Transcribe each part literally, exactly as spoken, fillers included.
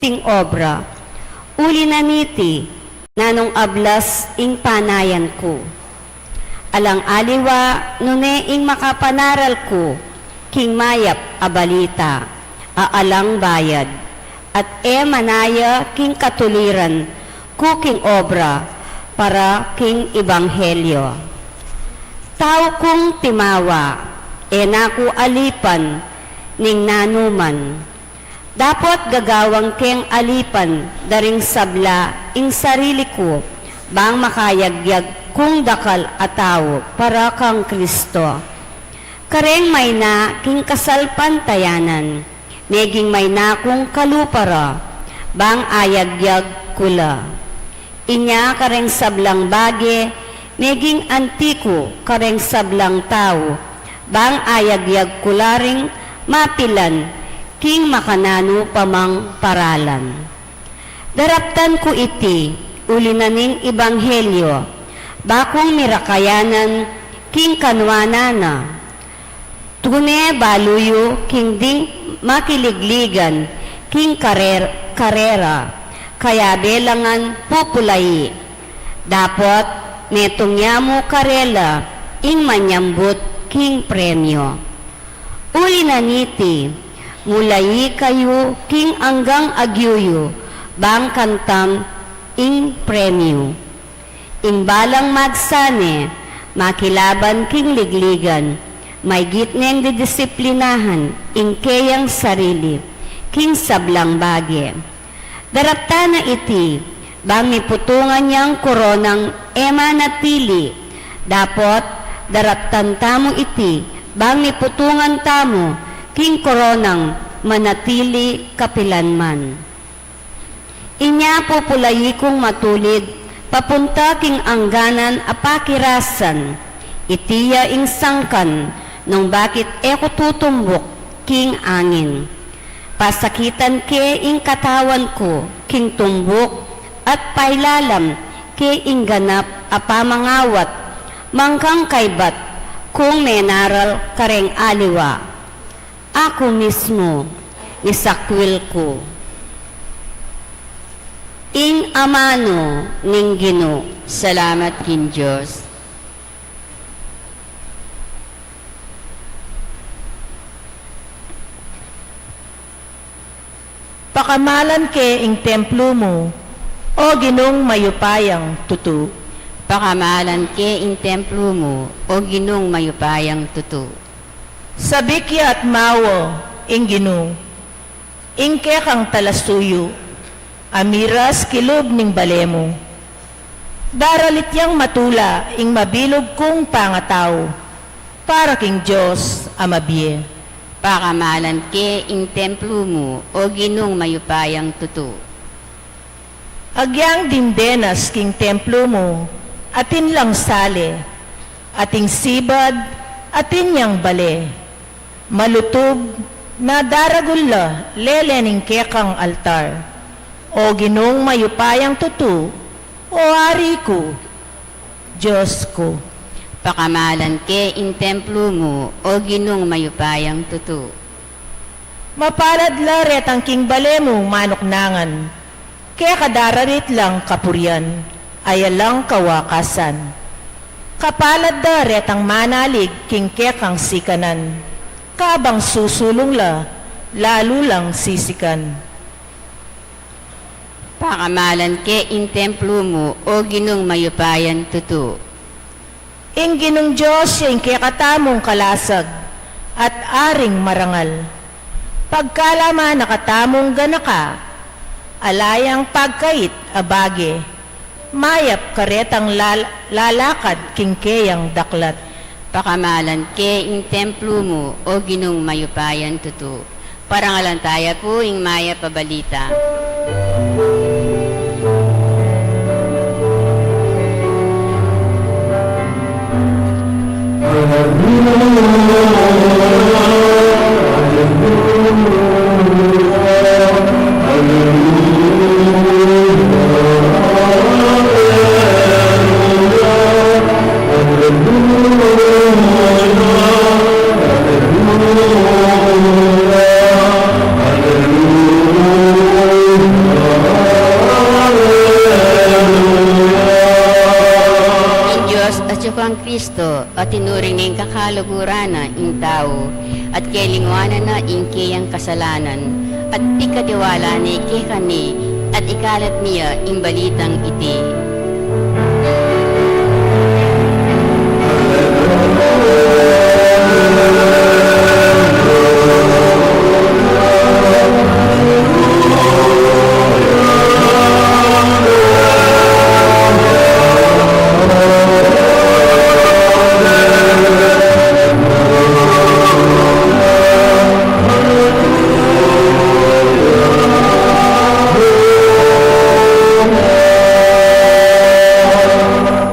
king obra. Uli na niti, nanung ablas ing panayan ku. Alang aliwa, nune ing makapanaral ku king mayap a balita, a alang bayad, at e manaya king katuliran ku king obra para king ebanghelyo. Tau kung timawa, e na ku alipan ning nanuman. Dapot gagawang keng alipan da ring sabla ing sarili ku, bang makayagyag kung dakal a tau para kang Kristo. Kareng maina king kasalpantayanan, meging maina kung kalupa ra, bang ayagyag ku la. Inya kareng sablang bage, meging anti ku kareng sablang tau, bang ayagyag ku la ring mapilan king makananu pa mang paralan. Daraptan ku iti, uli na ning ebanghelyo, ba kung mirakayanan king kanuanan na. Tune balu yu king ding makiligligan king karer-, karera, kayabe la ngan pupulayi. Dapot metung ya mu karela ing manyambut king premyo. Uli na niti, mulayi kayu king anggang agyu yu, bang kantam ing premyo. Ing balang magsane, makilaban king ligligan, maygit neng didisiplinahan ing keyang sarili king sablang bage. Daraptan na iti, bang miputungan yang koronang e manatili. Dapot, daraptan tamu iti, bang miputungan tamu king koronang manatili kapilanman. Inya pupulayi kung matulid, papunta king angganan a pakirasan. Iti ya ing sangkan, nung bakit e ku tutumbuk king angin. Pasakitan ke ing katawan ku king tumbuk, at pailalam ke ing ganap a pamangawat, mangkang kaybat kung menaral kareng aliwa. Aku mismu, misakwil ku. Ing amanu ning Ginu. Salamat king Dios. Pakamalan ke ing templu mu, o Ginung mayupayang tutu. Pakamalan ke ing templu mu, o Ginung mayupayang tutu. Sabik ya at mawa ing Ginu, ing kekang talasuyu, a miras kilub ning bale mu. Daralit yang matula ing mabilug kung pangatau, para king Dios a mabie. Pakamalan ke ing templu mu, o Ginung mayupayang tutu. Agyang dindenas king templu mu, atin lang sale, ating sibad, atin yang bale. Malutub na daragul la lele ning kekang altar. O Ginung mayupayang tutu, o Ari ku, Dios ku. Pakamalan ke ing templu mu, o Ginung mayupayang tutu. Mapalad la retang king bale mu manuknangan, keka dararit lang kapurian, a alang kawakasan. Kapalad da retang manalig king kekang sikanan, kabang susulung la, lalu lang sisikan. Pakamalan ke ing templu mu, o Ginung mayupayang tutu. Ing Ginung Dios ya ing kekatamung kalasag at Aring marangal. Pagkalaman na katamung ganaka, ala yang pagkait a bage, mayap karetang lal-, lalakad king keyang daklat. Pakamalan ke ing templu mu, o Ginung mayupayang tutu. Parangalan taya pu ing mayap a balita. At tinuring neng kakaluguran na ing tau, at kelingwanan na ing keyang kasalanan, at pigkatiwala ne kekami, at ikalat niya ing balitang iti.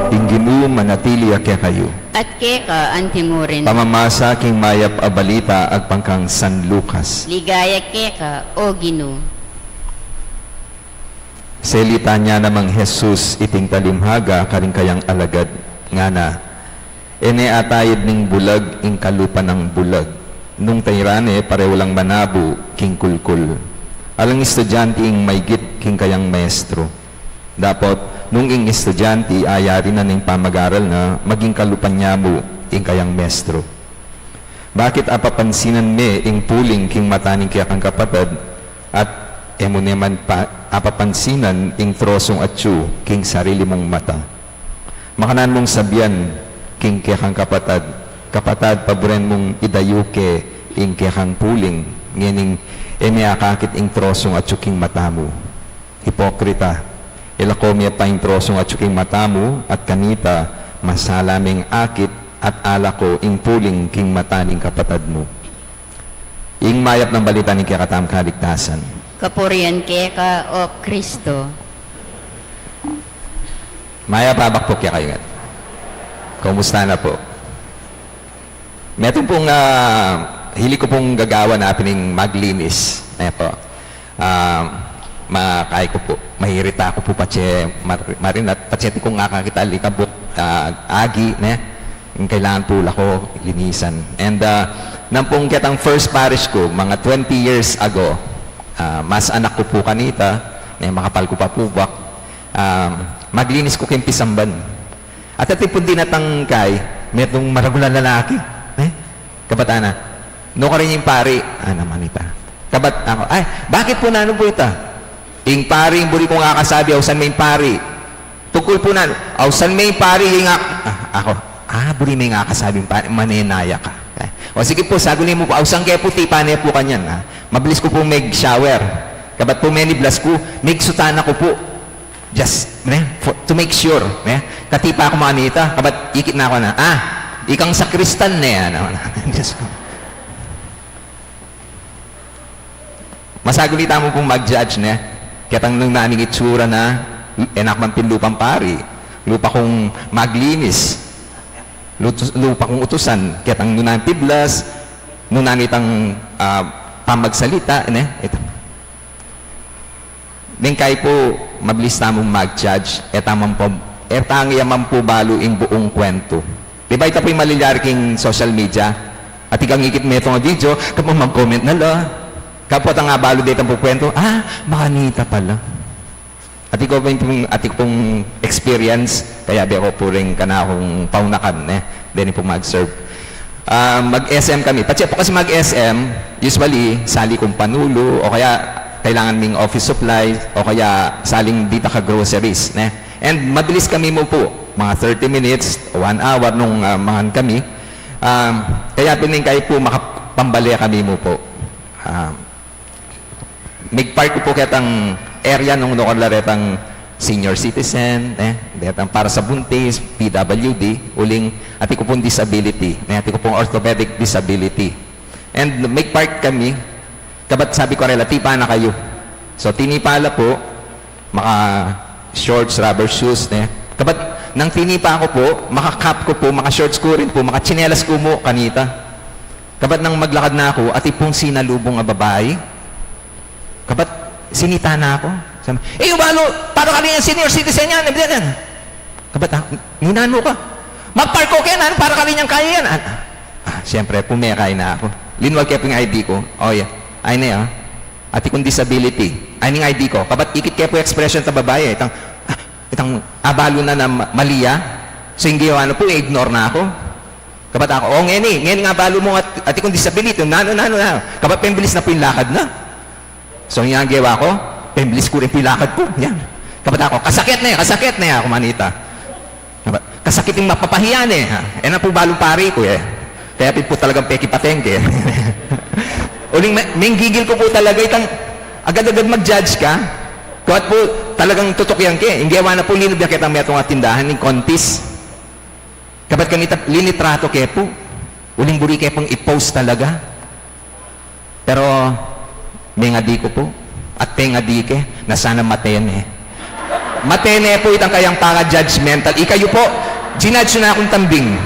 Ing Ginu manatili ya kekayu. At keka antimurin. Pamamasa king mayap a balita agpang kang San Lucas. Ligaya keka, O Ginu. Selita ne namang Jesus iting talimhaga karing kayang alagad, ngana, e ne atayid ning bulag ing kalupa nang bulag. Nung tairan ne, pareu lang manabu king kulkul. Alang estudyante ing maigit king kayang maestro. Dapot, nung ing estudyante ayari na ning pamag-aral na, maging kalupa na mu ing kayang maestro. Bakit apapansinan me ing puling king mata ning kekang kapatad, at e mu ne man pa, apapansinan ing trosung atyu king sarili mung mata? Makananu mung sabian king kekang kapatad, Kapatad, paburen mung idayu ke ing kekang puling, ngening e me akakit ing trosung atyu king mata mu. Hipokrita, ilako me pa ing trosung atyu king mata mu, at kanita masala meng akit at alako ing puling king mata ning kapatad mu. Ing mayap nang balita ning kekatamung kaligtasan. Kapurian keka, O Kristo. Mayap a abak pu kekayu ngan. Kumusta na pu? Metung pung, ah, hilig ku pung gagawan, ah, pin ing maglinis. Ayan pu. Ah, makai ku pu, mairita ku pu patse mar-, marinat, patse atin kung akakit alikabuk, ah, agi, ne? Ing kailangan pu lako linisan. And, ah, nang pung ketang first parish ku, mga twenty years ago, ah, mas anak ku pu kanita, ne, makapal ku pa pu bak, ah, maglinis ku king pisamban. At atin pung dinatang kay, metung maragulan lalaki. Eh? Kabat ana, "Nukarin ya ing pari?" "Ah, naman ita." Kabat aku, "Ay, bakit pu, nanu pu ita?" "Ing pari, ing buri kung akasabi, ausan me ing pari." "Tungkul pu nanu?" "Ausan me ing pari, ing ak-," ah, aku, "Ah, buri me ing akasabi ing pari, manenaya ka." Eh, "O sige pu, saguli mu pu, ausan ke pu, tipa ne pu kanyan, ah." Mabilis ku pu meg-shower. Kabat pu meniblas ku, megsutana ku pu. Just, ne, for, to make sure, ne? Katipa ku manita, kabat ikit na ku na, "Ah, ikang sakristan ne, ah," na, na. Diyos ku. Masaguli tamu pung mag-judge, ne? Ketang nung nanu ing itsura na, e na ku man pin lupang pari, lupa kung maglinis, lutu-, lupa kung utusan, ketang nung nanu ing piblas, nung nanu itang, ah, pamagsalita, ne? Ita. Deng kay pu, mabilis tamung mag-judge, e ta man pu, e ta ngan man pu balu ing buung kwentu. Di ba ita pu ing malilyari king social media? Atin kang ikit metung a video, kamu mag-comment na la. Kapwa ta nga balu detang pung kwentu, ah, makanita pala. Atin ku pung, atin ku pung experience, kayabe ku pu ring kanakung paunakan, ne? Deni pung mag-serve. Ah, mag-S M kami. Patse pu kasi mag-S M, usually, sali kung panulu, o kaya kailangan ming office supply, o kaya saling dita ka groceries, ne? And mabilis kami mu pu, mga thirty minutes, one hour nung, ah, mangan kami. Ah, kaya pin ing kay pu, makapambale kami mu pu. Ah, Mig-park ku pu ketang area nung nukar la retang senior citizen, eh, detang para sa buntis, P W D, uling atin ku pung disability, eh, atin ku pung orthopedic disability. And mig-park kami, kabat sabi ku karela, "Tipa na kayu." So, tinipa la pu, maka-shorts, rubber shoes, eh. Kabat nang tinipa ku pu, maka-cap ku pu, maka-shorts ku rin pu, maka-tsinelas ku mu kanita. Kabat nang maglakad na ku, atin pung sinalubung a babai. Kabat sinita na ku. Sabi, "Eh, yu balu, para karin yang senior citizen yan, eh, yan." Kabat aku, "Ninanu ka? Mag-park ku kaya, nanu, para karin yang kaya yan." Ah, ah, siyempre, pumekay na ku. Linwal ke pu ing I D ku. "O, ya. Ay na, ah. Atin kung disability. Ay ning I D ku." Kabat ikit ke pu ing expression ta babai, eh. Itang, ah, itang abalu na na ma-, mali ya. So, ing ginawa na pu, ignore na ku. Kabat aku, "O, ngeni, ngeni nga balu mu at, at ikong disability, nanu, nanu, nanu." Kabat pembilis na pu ing lakad na. So, ing gewa ku, pembilis ku rin pu ing lakad ku. Yan. Kabat aku, "Kasakit ne, kasakit ne," aku manita. Kabat, "Kasakit ing mapapahiya ne, ha?" E na pu balung pari ku, e. Kaya pin pu talagang pekipatengke. Uling me-, menggigil ku pu talaga itang agad-agad mag-judge ka. Kabat pu talagang tutukian ke. Ing gewa na pu, linub ya ketang metung a tindahan, ing kontis. Kabat kanita, linitratu ke pu. Uling buri ke pung i-post talaga. Pero, mengadi ku pu. At mengadi ke, na sana mate ne. Mate ne pu itang kayang paka-judgmental. Ikayu pu, jinudge yu na kung tambing.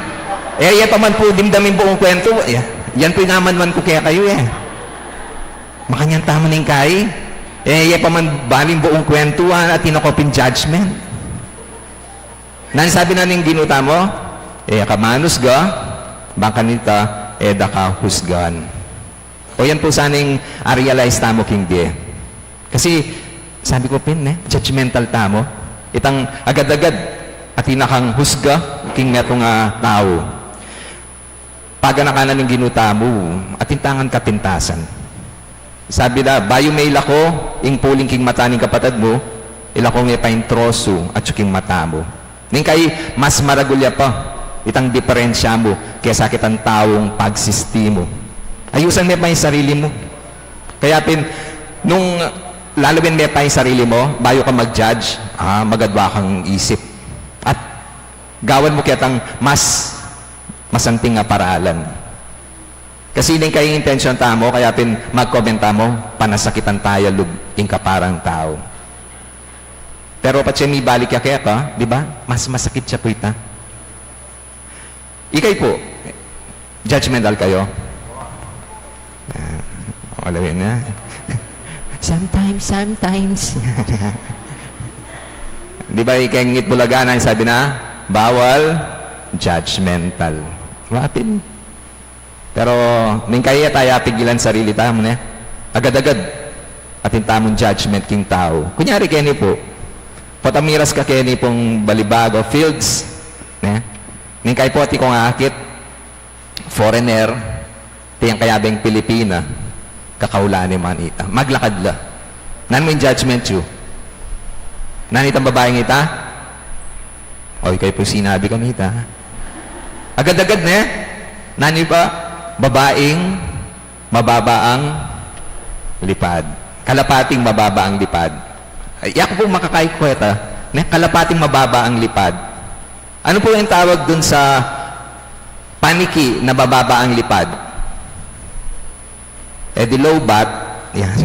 E, ye pa man pu dimdam ing buung kwentu. Ya, yan pu ing amanwan ku kekayu, e. Makanyan tamu ning kai. E, ye pa man balu ing buung kwentu, a, atin na ku pin judgment. Nanu ing sabi na ning Ginu tamu? E ka manusga, bang kanita, e da ka husgan. O yan pu sana ing a-realize tamu king bie. Kasi, sabi ku pin, ne, judgmental tamu. Itang agad-agad, atin na kang husga, king metung a tau. Paganakan na ning Ginu tamu, atin tang kapintasan. Sabi na, bayu me ilako ing puling king mata ning kapatad mu, ilako me pa ing trosu atyu king mata mu. Ning kai mas maragul ya pa itang diperensya mu kesa kitang taung pagsisti mu. Ayusan me pa ing sarili mu. Kaya pin, nung lalawin me pa ing sarili mu, bayu ka mag-judge, ah, magadwa kang isip. At gawan mu ketang mas masanting a paralan. Kasi ning kai ing intensyon tamu, kaya pin mag-comment tamu, panasakitan taya lub ing kaparang tau. Pero patse mibalik ya keka, di ba? Mas masakit ya pu ita. Ikay pu, judgmental kayu? Ah, wala yun, ha? Sometimes, sometimes. Di ba, ika ing Itbulaga na, sabi na, bawal judgmental. Wa pin. Pero, ning kai ya taya pigilan sarili tamu, ne? Agad-agad atin tamung judgment king tau. Kunyari, keni pu, potang miras ka keni pung Balibago Fields, ne? Ning kai pu, atin kung akit, foreigner, tiyang kayabeng Pilipina, kakaulan ne manita. Maglakad la. Nanu ing judgment yu? Nanu itang babaing ita? O, ikay pu sinabi kanita. Agad-agad, ne? Nanu pa? Babaing mababa ang lipad. Kalapating mababa ang lipad. Ay, yaku pu makakaikweta, ne? Kalapating mababa ang lipad. Ano po yung tawag dun sa paniki na mababa ang lipad? E di low bat. Yan.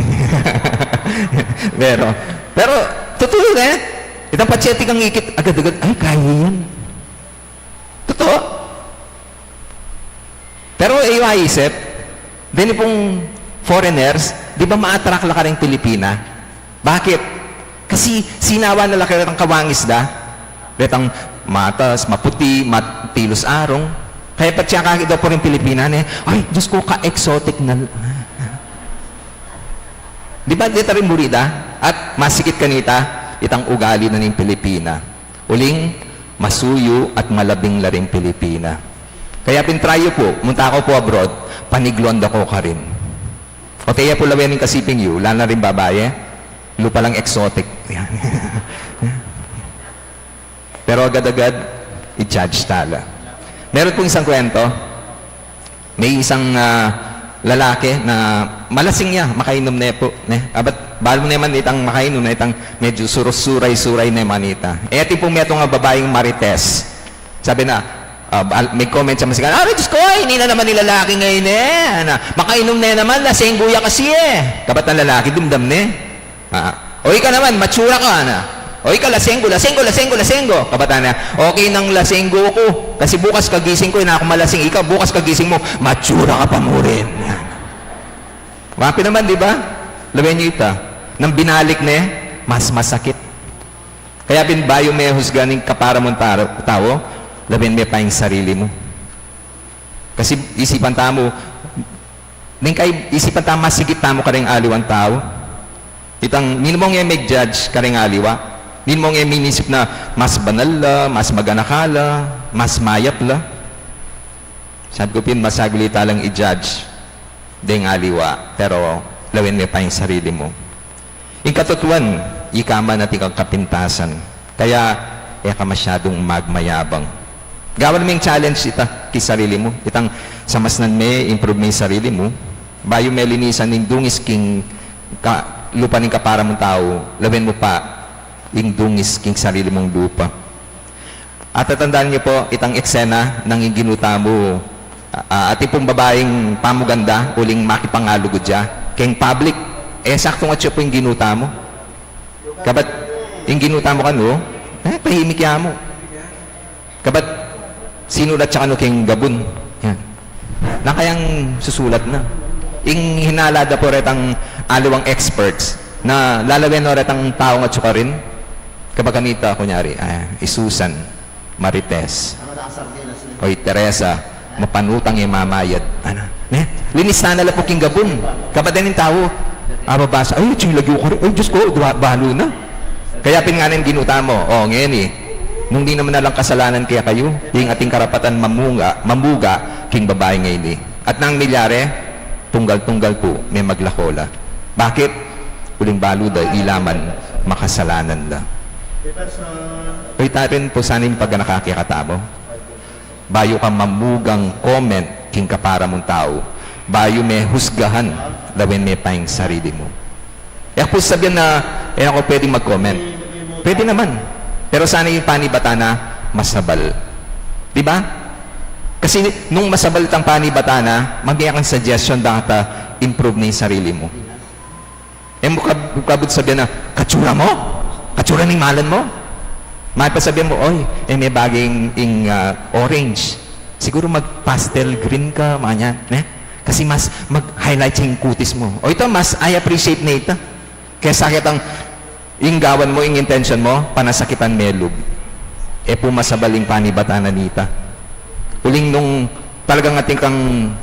Pero, pero, totoo, ne? Itang patse atin kang ikit, agad-agad, "Ay, kaya yan." Totoo. Pero, e yu aisip, deni pung foreigners, di ba ma-attract la karing Pilipina? Bakit? Kasi sinawa na la kaya retang kawangis da. Retang matas, maputi, mat-, tilus arung. Kaya patse akakit da pu ring Pilipina, ne, "Ay, Diyos ko, ka-exotic na." Di ba, deta rin buri da? At masikit kanita, itang ugali na ning Pilipina. Uling, masuyu at malabing la ring Pilipina. Kaya pin-try yu pu, munta kayu pu abroad, panigluan da ko karin. O, taya pu lawen ing kasiping yu, lalo na ring babaye, lupa lang exotic. Yan. Pero agad-agad, i-judge tala. Meron pung isang kwento, may isang, ah, lalaki na malasing ya, makainum ne pu, ne? Abat, balu mu ne man itang makainum ne, itang medyo surus-suray-suray ne manita. E, atin pung metung a babaing marites. Sabi na, ah, al-, may comment siya masikan, "Aray, Diyos ko, ini na naman ing lalaki ngeni, e. Ana, makainum ne naman, lasenggo ya kasi, e." Kabat ing lalaki, dumdam ne. Ah, "O ika naman, matsura ka, ana. O ika, lasenggo, lasenggo, lasenggo, lasenggo." Kabat na, "Okay nang lasenggo ku. Kasi bukas kagising ku, e na kung malasing. Ika, bukas kagising mu, matsura ka pa mu rin." Yan. Wa pin naman, di ba? Lawen yu ita. Nang binalik ne, mas masakit. Kaya pin bayu me husgan ing kapara mung taro-, tau, lawen me pa ing sarili mu. Kasi isipan tamu, ning kai isipan tamu, masigit tamu karing aliwang tau. Itang, ninu mung e meg-judge karing aliwa. Ninu mung e minisip na mas banal la, mas maganaka la, mas mayap la. Sabi ku pin, masaglit lang i-judge deng aliwa, pero lawen me pa ing sarili mu. Ing katutuan, ika man atin kang kapintasan. Kaya, e ka masyadung magmayabang. Gawan meng challenge ita king sarili mu. Itang samasnan me, improve me ing sarili mu. Bayu me linisan ing dungis king ka-, lupa ning kapara mung tau, lawen mu pa ing dungis king sarili mung lupa. At tatandaan niyo po, itang eksena nang ing ginu tamu, ah, atin pung babaing pamuganda, uling makipangalugud ya keng public. E, saktung atyu pu ing ginu tamu. Kabat, ing ginu tamu kanu, e, tahimik ya mu. Kabat, sinulat ya kanu keng gabun. Yan. Na kayang susulat na. Ing hinala da pu retang aliwang experts na lalawen no retang taung atyu karin. Kabat kanita, kunyari, ah, i Susan, Marites, oy, Teresa, mapanutang e mamayad. Ana, ne? Linista na la pu king gabun. Kabat deng tau, ababasa, ay, atyu lagyu karin. Ay, Diyos ku, dua-, balu na. Kaya pin ngana ning ginu tamu, o, ngeni, nung di naman na lang kasalanan kekayu, ing atin karapatan mamuga, mamuga king babaing ngeni. At nang milyari, tunggal-tunggal pu, me maglako la. Bakit? Uling balu da, ila man makasalanan la. Oy, tarin pu sana ing paganaka kekatamu. Bayu ka mamugang comment king kapara mung tau, bayu me husgahan, lawen me pa ing sarili mu. E ku pu sasabian na e na kayu pwedeng mag-comment. Pwede naman. Pero sana ing panibatan na masabal. Di ba? Kasi nung masabal itang panibatan na, mamie kang suggestion, dang ata improve na ing sarili mu. E mu kab-, kabud sabian na, "Katsura mu? Katsura ning malan mu?" Mapasabian mu, "Oy, e me bagay ing, ing, ah, orange. Siguru mag-pastel green ka, manyan, ne? Kasi mas mag-highlight ya ing kutis mu." O ita, mas i-appreciate na ita. Kesa ketang ing gawan mu, ing intention mu, panasakitan me lub. E pu masabal ing panibatan na nita. Uling nung talagang atin kang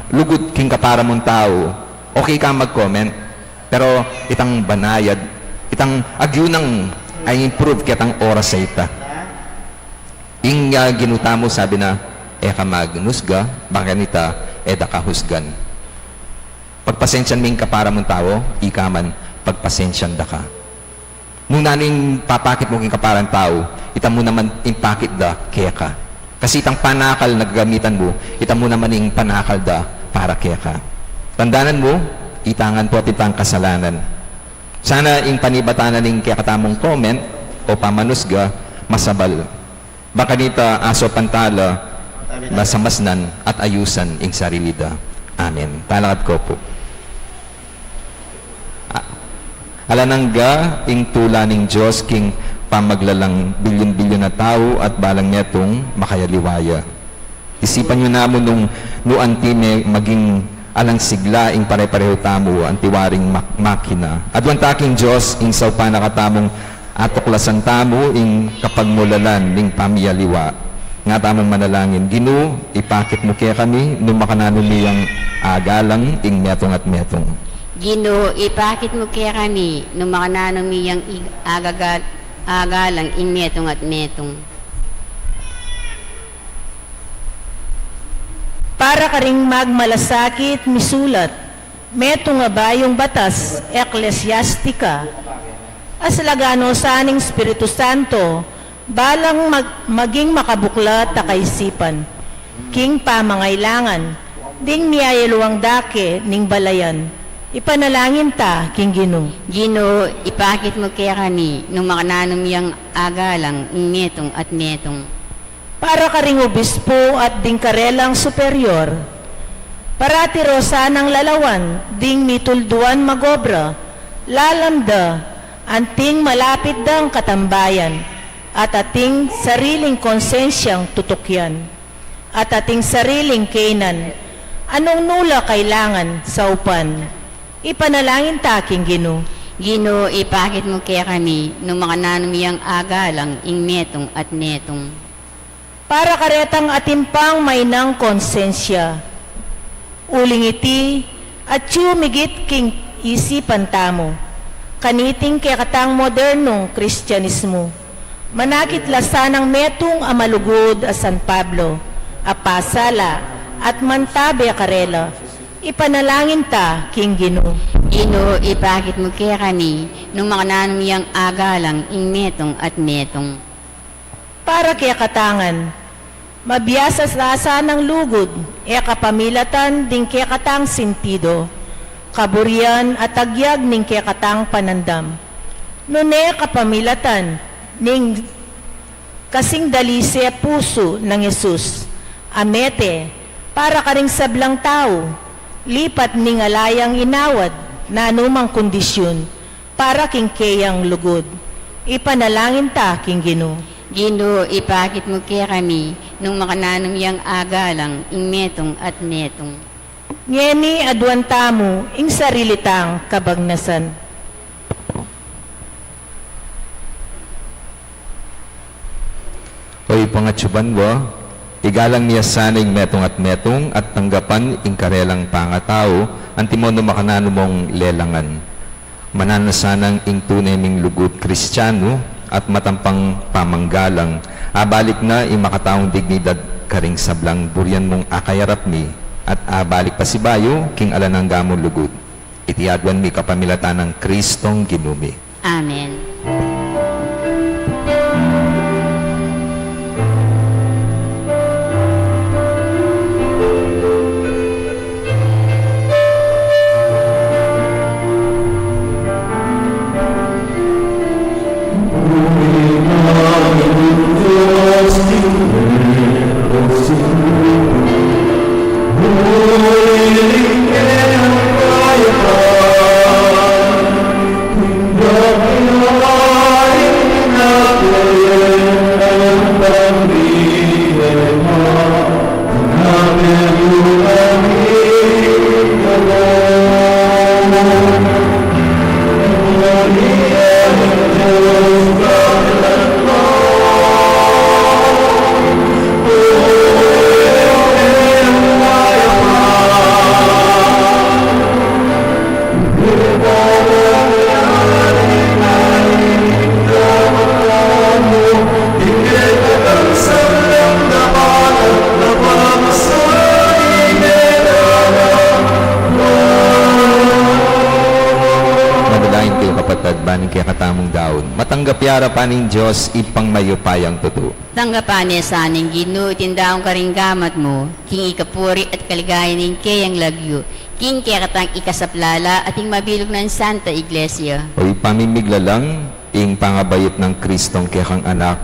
lugud king kapara mung tau, okay kang mag-comment. Pero itang banayad, itang agyu nang i-improve ketang oras a ita. Ing, ah, ginu tamu sabi na, "E ka magnusga, bang kanita, e da ka husgan." Pagpasensian me ing kapara mung tau, ika man, pagpasensian da ka. Nung nanu ing papakit mu king kapara mung tau, ita mu naman ipakit da keka. Kasi itang panakal na gagamitan mu, ita mu naman ing panakal da para keka. Tandanan mu, ita ngan pu atin itang kasalanan. Sana ing panibatan na ning kekatamung comment o pamanusga, masabal. Bang kanita, asaupan ta la, masamasnan at ayusan ing sarili da. Amen. Talakad ko pu. A-, alang angga ing tula ning Dios king pamaglalang bilyun-bilyun a tau at balang metung makayaliwa ya. Isipan yu namu nung nu anti me maging alang sigla ing pare-parehu tamu anti waring mak-, makina. Aduan ta king Dios ing saupan na katamung atuklasan tamu ing kapagmulalan ning pamiyaliwa. Nga tamung manalangin. Ginu, ipakit mu kekami nung makananu mi yang agalang ing metung at metung. Ginu, ipakit mu kekami nung makananu mi yang ig-, agagal-, agalang ing metung at metung. Para karing magmalasakit misulat, metung a bayung batas, Ecclesiastica. Aslagan no sa ning Espiritu Santo, balang mag-, maging makabuklat a kaisipan king pamangailangan ding miyayaluang dake ning balayan. Ipanalangin ta king Ginu. Ginu, ipakit mu kekami nung makananu mi yang agalang ing metung at metung. Para karing obispo at ding karelang superior, parati ro sanang lalawan ding mitulduan magobra, lalam da anting malapit dang katambayan, at ating sariling konsensyang tutukyan, at ating sariling kaynan, anong nula kailangan saupan. Ipanalangin ta king Ginu. Ginu, ipakit mu kekami nung makananu mi yang agalang ing metung at metung. Para karetang atin pang mainang konsensya. Uling iti, atyu migit king isipan tamu, kaniting kekatang modernong Kristianismo. Manakit la sanang metung a malugud a San Pablo, a pasala, at mantabe karela. Ipanalangin ta king Ginu. Ginu, ipakit mu kekami nung makananu yang agalang ing metung at metung. Para kekatang ngan, mabiasa la sanang lugud e kapamilatan ding kekatang sintido, kaburian at agyag ning kekatang panandam, nune kapamilatan ning kasing dalise pusu nang Jesus a mete para karing sablang tau, lipat ning ala yang inawad na anumang kondisyun para king keyang lugud. Ipanalangin ta king Ginu. Ginu, ipakit mu kekami nung makananu yang agalang ing metung at metung. Ngeni aduan tamu ing sarili tang kabagnasan. O Ibpa, king banua, igalang mi ya sana ing metung at metung at tanggapan ing karelang pangatau, antimo nung makananu mung lelangan. Mananu na sanang ing tune ming lugud Kristianu at matampang pamanggalang, abalik na ing makataung dignidad karing sablang burian mung akayarap mi, at abalik pasibayu king alang angga mung lugud. Iti aduan mi kapamilatan nang Kristong Ginu mi. Amen. Manalangin kayu, kapatad, ban ing kekatamung daun matanggap ya arapan ning Dios Ibpang mayupayang tutu. Tanggapan na sa ning Ginu iting daun karing gamat mu, king ikapuri at kaligayan ning keyang lagyu, king kekatang ikasaplala at ing mabilug nang Santa Iglesia. O Ibpa ming miglalang, ing pangabayut nang Kristong kekang Anak,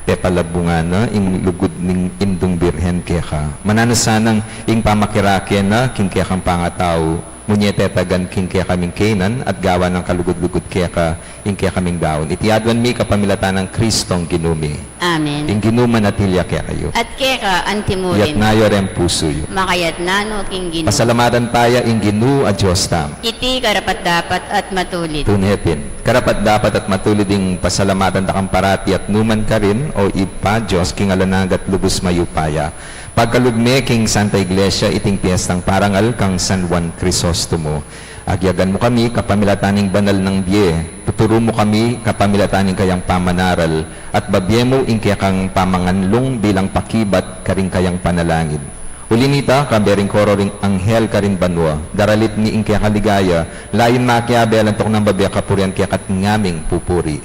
pepalabungan na ing lugud ning Indung Birhen keka. Mananu sanang ing pamakirake na king kekang pangatau, munye tetagan king kekaming kainan at gawan nang kalugud-lugud keka ing kekaming daun. Iti aduan mi kapamilatan nang Kristong Ginu mi. Amen. Ing Ginu manatili ya kekayu. At keka antimurin. Iyatas yu reng pusu yu. Makayatas no king Ginu. Pasalamatan taya ing Ginu a Dios tamu. Iti karapat-dapat at matulid. Tune pin. Karapat-dapat at matulid ing pasalamatan da kang parati at nukarin man, O Ibpa, Dios king alang angga at lubus mayupaya. Pagkalub me king Santa Iglesia iting piestang parangal kang San Juan Crisostomo. Agyagan mu kami kapamilatan ning banal nang bie. Tuturu mu kami kapamilatan ning kayang pamanaral, at babie mu ing kekang pamanganlung bilang pakibat karing kayang panalangin. Uli nita, kayabe ring koro ring anghel karin banua, daralit mi ing keka ligaya, layun makiabe lantok nang babie kapurian keka at ngaming pupuri.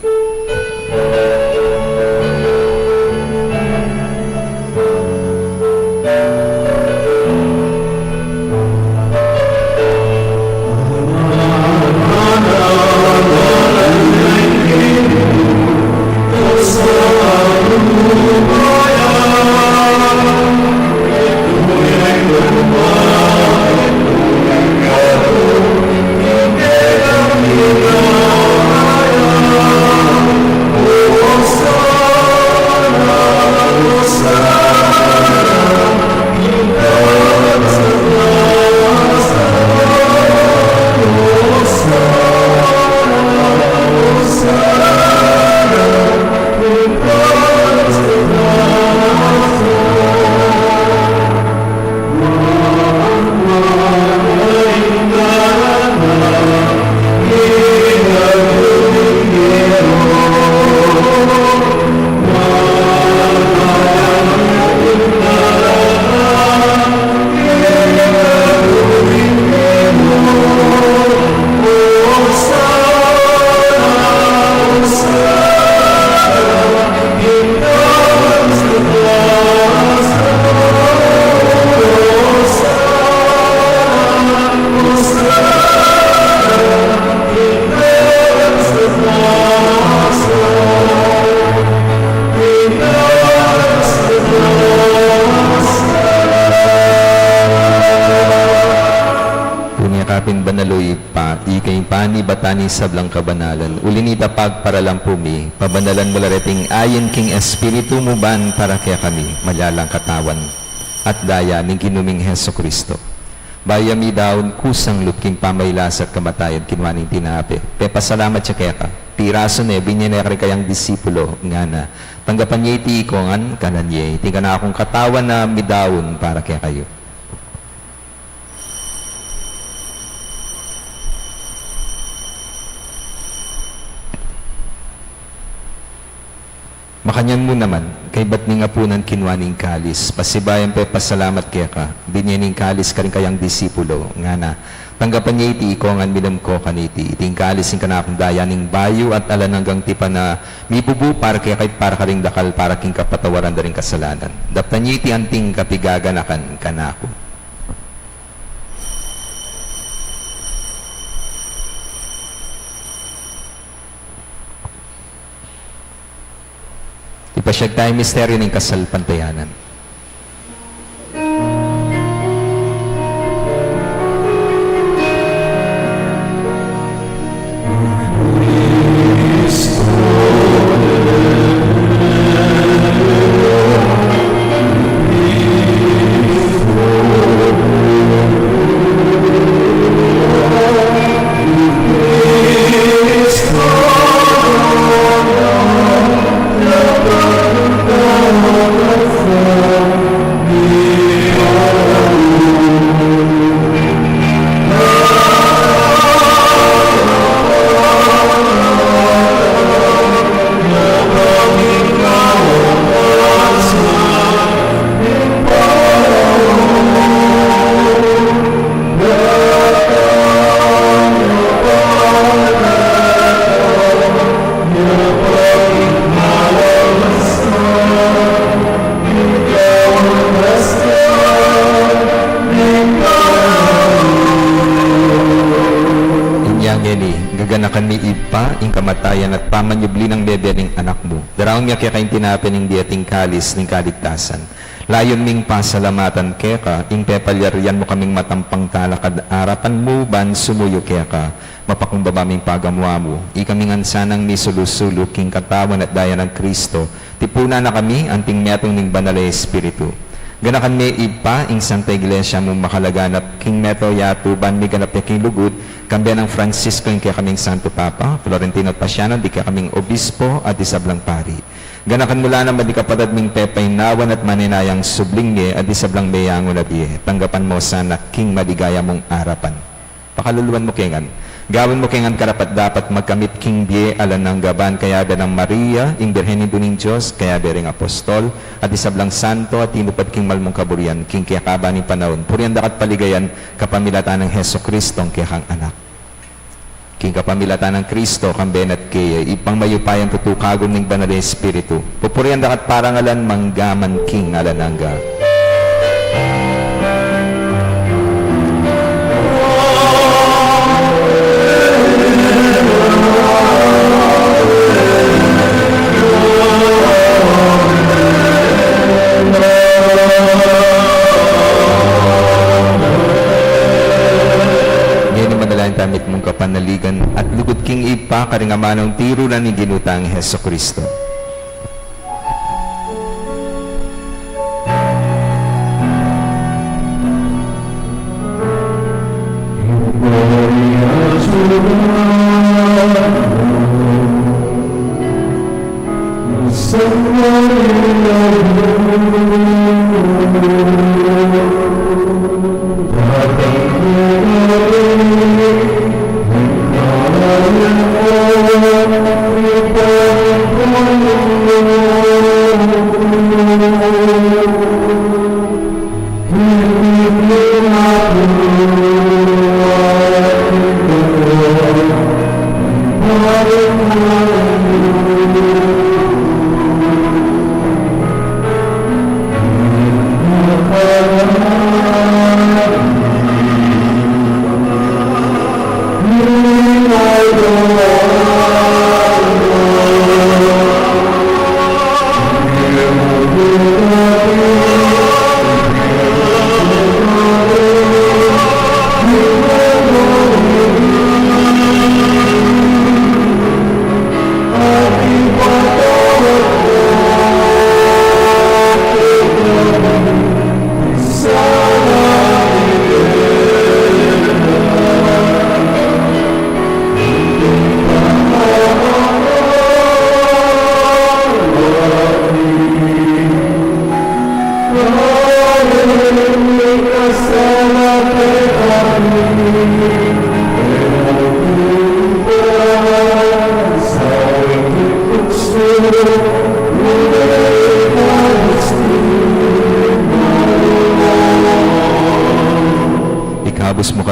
Tani sablang kabanalan, uli nita pagparalan pu mi, pabanalan mu la reting ayin king Espiritu mu ban para kekami, malyalang katawan at daya ning Ginu ming Jesucristo. Bayu ya midaun, kusang lub king pamailas at kamatayan, kinua ne ing tinape, pepasalamat ya keka, pirasu ne, binye ne karing kayang disipulo, ngana: Tanggapan ye iti ikongan, kanan ye, iti ing kanakung katawan a midaun para kekayu. Makanyan mu naman, kaybat ning apunan, kinua ne ing kalis, pasibayu yang pepasalamat keka, binye ne ing kalis karing kayang disipulo, ngana: Tanggapan ye iti ikongan, minum ko kaniti, iti ing kalis ning kanakung daya ning bayu at alang anggang tipan a mibubu para kekayu at para karing dakal para king kapatawaran da ring kasalanan. Daptan ye iti anting kapigaganakan kanaku. Ipasyag taya ing misteryu ning kasalpantayanan. Inya ngeni, gaganakan mi, Ibpa, ing kamatayan at pamanyubli nang bebe ning Anak mu. Daraun mi keka ing tinape ning bie at ing kalis ning kaligtasan. Layun ming pasalamatan keka ing pepalyarian mu kaming matampang talakad arapan mu ban sumuyu keka. Mapakumbaba ming pagamuan mu, ikaming ansanang misulu-sulu king katawan at daya nang Kristo, tipunan na kami anting metung ning Banal a Espiritu. Ganakan me, Ibpa, ing Santa Iglesia mung makalaganap king meto yatu ban miganap ya king lugud, kambe nang Francisco ing kekaming Santo Papa, Florentino at Pasiano ding kekaming Obispo at ding sablang pari. Ganakan mu la naman ding kapatad ming pepainawan at manenayang subling mie at ding sablang meyangu na bie. Tanggapan mu la sana king maligaya mung arapan. Pakaluluan mu kami ngan. Gawin mu kami ngan karapat-dapat magkamit king bie alang angga ban kayabe nang Maria, ing Birhen Indu ning Dios, kayabe ring apostol, at ding sablang santo a tinupad king mal mung kaburian king kekaban ning panaun. Purian da ka at paligayan kapamilatan nang Jesucristo a kekang Anak. King kapamilatan nang Kristo, kambe na at kaya, Ibpang mayupayang tutu, kagum ning Banal a Espiritu, pupurian da ka at parangalan mangga man king alang angga. Ngeni manalangin tamu mitmung kapanaligan at lugud king Ibpa karing amanung tiru na ning Ginu tang Jesucristo.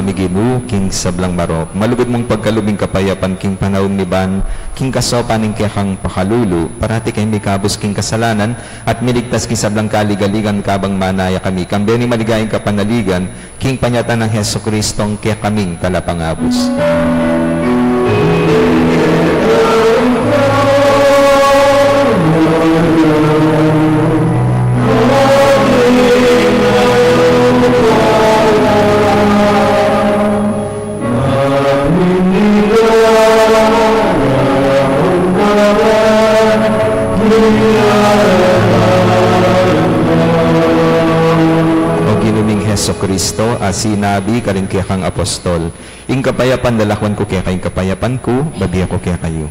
mi Ginu, king sablang marok. Malugud mung pagkalub ing kapayapan king panaun mi ban, king kasaupan ning kekang pakalulu, parati keng mikabus king kasalanan, at miligtas king sablang kaligaligan kabang manaya kami. Kambe ning maligayang kapanaligan, king panyatang nang Jesucristo, ing kekaming Talapangabus. O Ginu ming Jesucristo, a sinabi karing kekang apostol, "Ing kapayapan lalakwan ku kekayu, ing kapayapan ku babie ku kekayu."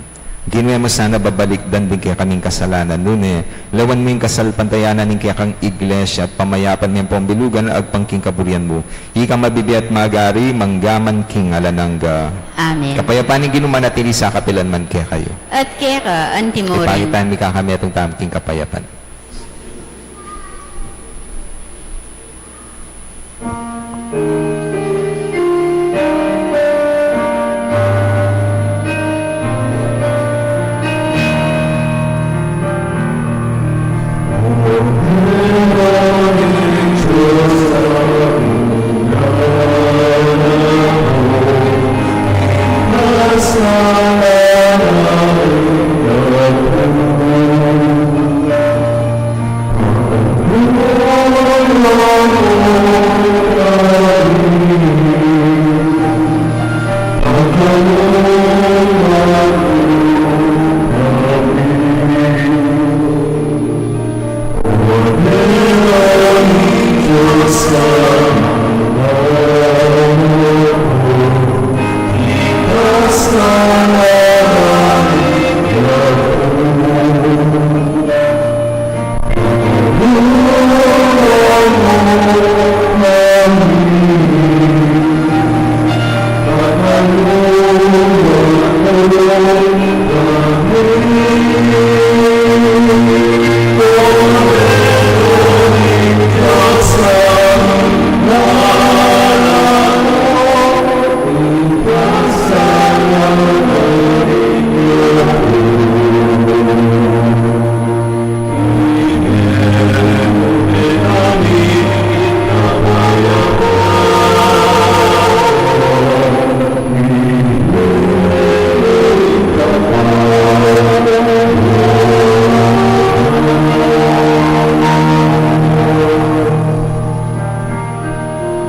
Ginu, e mu sana babalikdan ding kekaming kasalanan, nune lawan mu ing kasalpantayanan ning kekang Iglesia at pamayapan mi ampong bilugan agpang king kaburian mu. Ika mabibie at magari, mangga man king alang angga. Amen. Kapayapan ning Ginu manatili sa kapilan man kekayu. At keka antimurin. Ipakit tamu kekami ing tamu king kapayapan.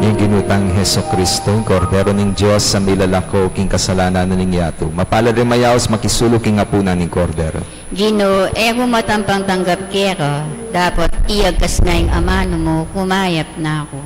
Ing Ginu tang Jesucristo, Kordero ning Dios, a milalako king kasalanan ning yatu. Mapalad ring mayaus makisalu king apunan ning Kordero. Ginu, e ku matampang tanggap keka, dapot iyagkas me ing amanu mu, kumayap na ku.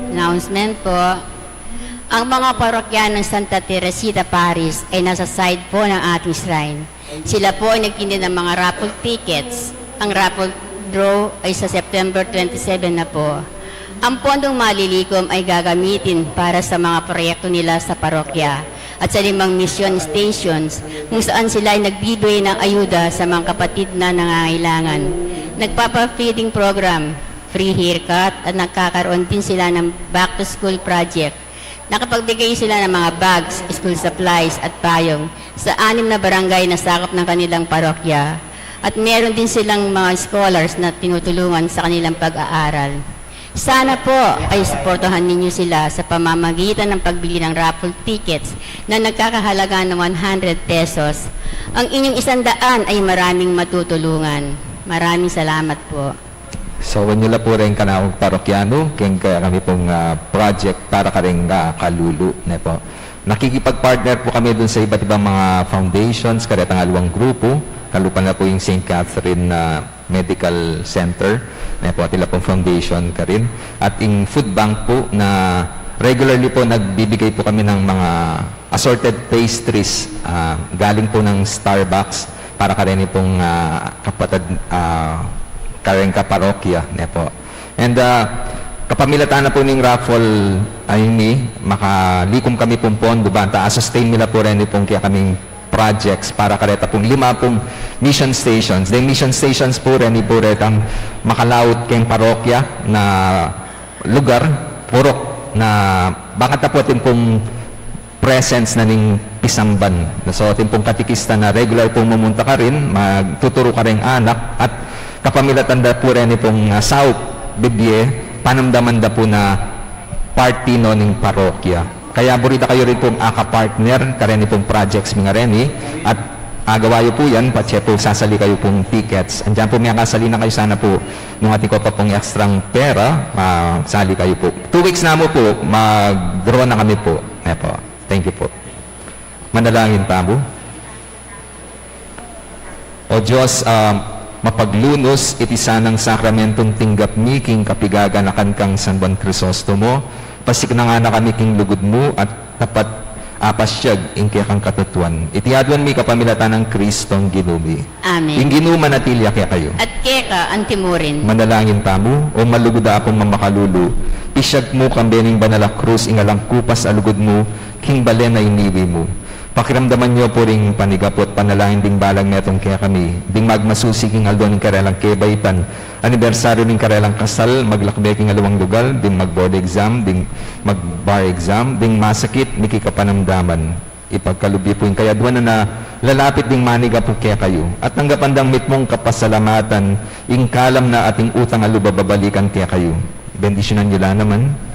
Announcement po. Ang mga parokyanong Santa Teresita Parish ay nasa side po ng ating shrine. Sila po ay nagtindi ng mga raffle tickets. Ang raffle draw ay sa September twenty-seven na po. Ang pondong malilikom ay gagamitin para sa mga proyekto nila sa parokya at sa limang mission stations kung saan sila ay nagbibigay ng ayuda sa mga kapatid na nangangailangan. Nagpapa-feeding program, free haircut, at nagkakaroon din sila ng back-to-school project. Nakapagbigay sila ng mga bags, school supplies, at payong sa anim na barangay na sakop ng kanilang parokya. At meron din silang mga scholars na tinutulungan sa kanilang pag-aaral. Sana po ay suportahan ninyo sila sa pamamagitan ng pagbili ng raffle tickets na nagkakahalaga ng one hundred pesos. Ang inyong isang daan ay maraming matutulungan. Maraming salamat po. So, wen yu la pu reng kanaku parokyanu, keng kekami pung, ah, project para kareng, ah, kalulu, ne po. Nakikipag-partner po kami dun sa iba't ibang mga foundations, karetang aliwang grupu, kalupa na po ing Saint Catherine, ah, Medical Center, ne po, at ila pong foundation karin. At ing food bank po na regularly po nagbibigay po kami ng mga assorted pastries, ah, galing po ng Starbucks para kareni pong, ah, kapatid, ah, kareng kaparokya, ne po. And, ah, kapamilatan na po ning raffle, ay ni, makalikom kami pong pondo, banta, a-sustain mi la po reni pong kekaming projects para kareta pong lima pong mission stations. Then mission stations po reni po retang makalaut keng parokya na lugar, purok na bang atin pung presence na ning pisamban. So, atin pung katikista na regular pung mumunta karin, magtuturu karing anak, at kapamilatan da pu reni pung, ah, saup, bibie, panamdaman da pu na parte no ning parokya. Kaya buri da kayu rin pung aka-partner kareni pung projects mi ngareni, at agawa yu pu yan, patse pu sasali kayu pung tickets. Andiyan pu, mekasali na kayu sana pu, nung atin ku pa pung extrang pera, ah, sali kayu pu. Two weeks na mu pu, mag-draw na kami pu. Ayan pu. Thank you pu. Manalangin tamu. O Dios, ah, mapaglunus, iti sanang sakramentong tinggap mi king kapigaganakan kang San Juan Crisostomo, pasiknangan na kami king lugud mu at tapat a pasiag ing kekang katatuan. Iti aduan mi kapamilatan nang Kristong Ginu mi. Amen. Ing Ginu manatili ya kekayu. At keka antimurin. Manalangin tamu. O malugud a Apung mamakalulu, pisiag mu kambe ning banal a krus ing alang kupas a lugud mu king balen a iniwi mu. Pakiramdaman yu pu ring panigapu at panalangin ding balang metung kekami, ding magmasusi king aldo ning karelang kebaitan, anibersaryu ning karelang kasal, maglakbe king aliwang lugal, ding mag-board exam, ding mag-bar exam, ding masakit, miki kapanamdaman. Ipagkalub yu pu ing kayaduan na lalapit ding manigapu kekayu, at tanggapan dang mitmung kapasalamatan ing kalam na ating utang a lub a babalikan kekayu. Bendisyunan yu la naman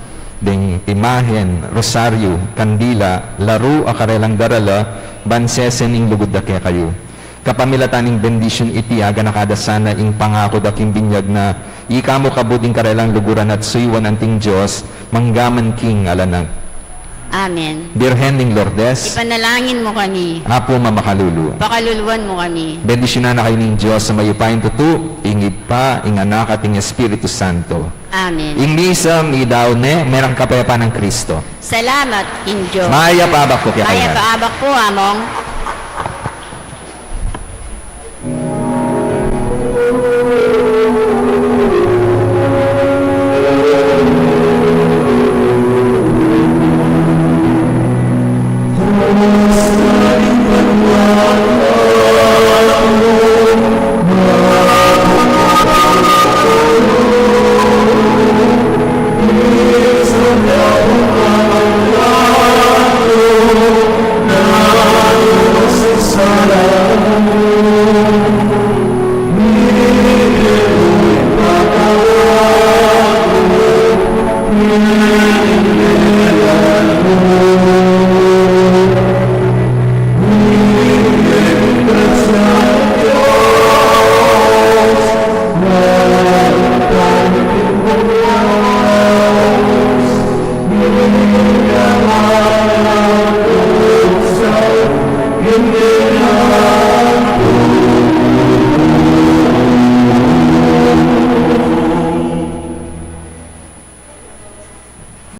ding imahen, rosaryu, kandila, laru a karelang darala, ban sesen ing lugud da kekayu. Kapamilatan ning bendisyun iti, aganaka da sana ing pangaku da king binyag na ika mu kabud ing karelang luguran at suyuan anting Dios, manggaman king alang angga. Amen. Birhen ning Lourdes, ipanalangin mu kami. Apu mamakalulu, pakaluluan mu kami. Bendisyunan na kayu ning Dios a mayupayang tutu, ing Ibpa, ing Anak, at ing Espiritu Santo. Amen. Ing misa, midaun ne, merang kapayapan nang Kristo. Salamat king Dios. Mayap a abak pu kekayu. Mayap a abak pu, Among.